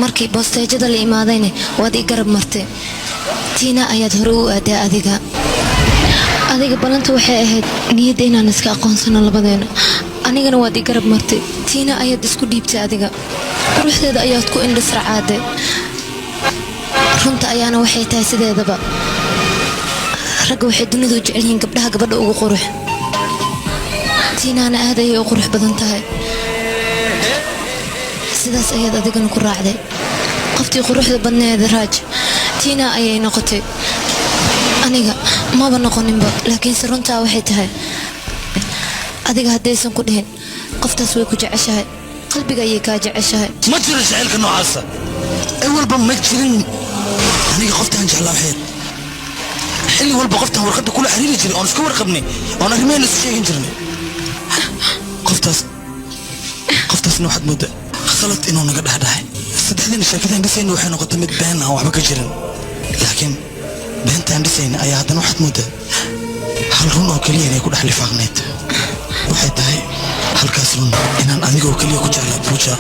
Markii boosteejada la imaadayna waad ii garab martay. Tiina ayaad hore u aadaa adiga. Adiga ballanta waxay ahayd niyadda inaan iska aqoonsano labadeena. Anigana waad ii garab martay. Tiina ayaad isku dhiibtay adiga. Quruxdeeda ayaad ku indhasracaaday. Runta ayaana waxay tahay, sideedaba ragga waxay dunida u jecel yihiin gabdhaha gabadha ugu qurux. Tiinaana aad ayay u qurux badan tahay. Sidaas ayaad adigana ku raacday qoftii quruxda badneed. Raaj, Tiina ayay noqotay, aniga maba noqoninba. Laakiinse runtaa waxay tahay, adiga haddaysan ku dhihin qoftaas way ku jeceshahay, qalbiga ayay kaa jeceshahay. Ma jiro jacaylka noocaasa, ay walba ma jirin. Aniga qoftaan jeclaa waxayd xilli walba qoftaan warqadda kula xiriiri jiray, oon iska warqabnay, oon arrimaheena isu sheegin jirnay. Qoftaasna waxaad mooddaa khalad inuu naga dhexdhaxay. Saddexdiina sheekadaan dhisayna waxay noqotay mid been aan waxba ka jirin, laakiin beentaan dhisayna ayaa haddana waxaad mooddaa hal run oo keliya inay ku dhex lifaaqnayd. Waxay tahay halkaas run inaan adigoo keliya ku jeclaa, Puja.